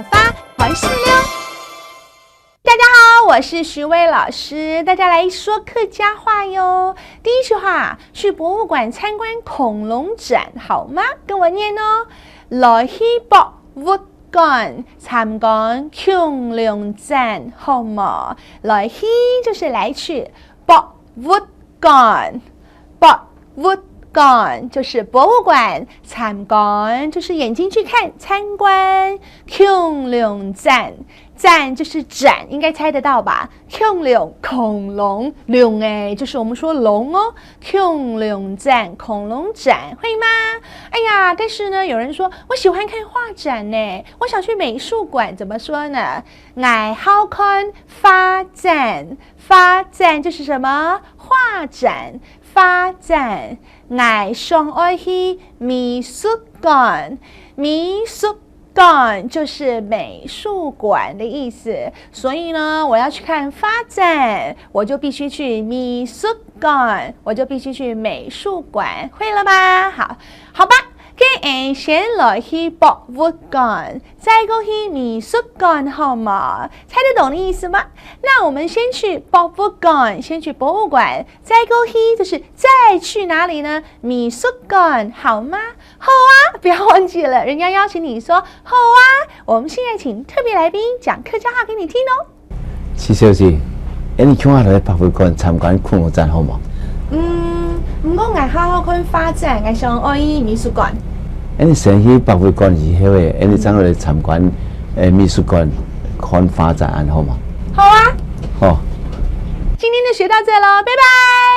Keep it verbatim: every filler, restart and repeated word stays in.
花开始了。大家好，我是徐薇老师，大家来说客家话哟。第一句话，去博物馆参观恐龙展，好吗？跟我念哦，来去博物馆参观恐龙展，好吗？来去就是来去，博物馆，博物馆就是博物馆，参观就是眼睛去看，参观。恐龙展，展就是展，应该猜得到吧？恐龙，恐龙，龙哎，就是我们说龙哦。恐龙展，恐龙展，会吗？哎呀，但是呢，有人说我喜欢看画展呢，我想去美术馆，怎么说呢？爱好看画展，画展就是什么？画展，画展。爱想爱去美术馆，美术馆就是美术馆的意思。所以呢，我要去看画展，我就必须去美术馆，我就必须去美术馆，会了吗？好，好吧。 个，先来去博物馆，再过去美术馆，好吗？猜得懂的意思吗？那我们先去博物馆，先去博物馆，再过去就是再去哪里呢？美术馆，好吗？好啊，不要忘记了，人家邀请你说好啊。我们现在请特别来宾讲客家话给你听哦。 徐小姐，恁你共下來博物館參觀恐龍展好無？嗯，毋過𠊎好好看畫展，𠊎想愛去美術館。恁你先去博物館以後誒，恁你正來參觀誒美術館看畫展，恁好無？好啊。好。今天就學到這囉，拜拜。